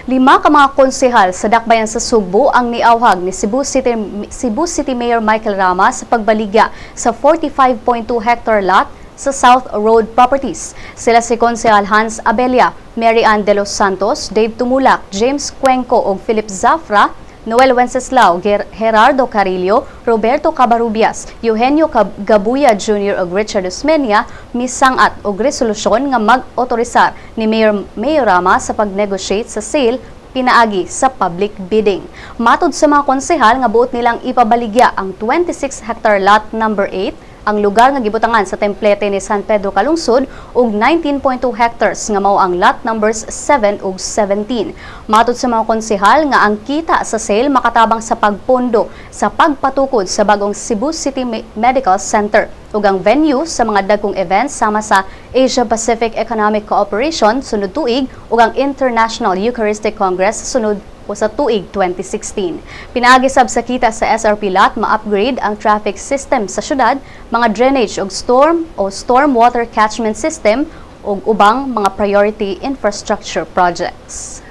Lima ka mga konsehal sa Dakbayan sa Sugbo ang niawhag ni Cebu City Mayor Michael Rama sa pagbaligya sa 45.2 hectare lot sa South Road Properties. Sila si Konsehal Hans Abella, Mary Ann De Los Santos, Dave Tumulak, James Cuenco ug Philip Zafra, Noel Wenceslao, Gerardo Carillo, Roberto Cabarubias, Eugenio Gabuya Jr. ug Richard Osmeña misangat og resolusyon nga mag-otorisar ni Mayor Rama sa pag-negotiate sa sale pinaagi sa public bidding. Matod sa mga konsehal nga buot nilang ipabaligya ang 26 hectare lot number 8, ang lugar nga gibutangan sa templete ni San Pedro Calungsod, ug 19.2 hectares nga mao ang lot numbers 7 ug 17. Matod sa mga konsehal nga ang kita sa sale makatabang sa pagpondo sa pagpatukod sa bagong Cebu City Medical Center ug ang venue sa mga dagkong events sama sa Asia Pacific Economic Cooperation sunod tuig ug ang International Eucharistic Congress sunod o sa tuig 2016. Pinaagi sab sa kita sa SRP lot, ma-upgrade ang traffic system sa syudad, mga drainage ug storm o storm water catchment system ug ubang mga priority infrastructure projects.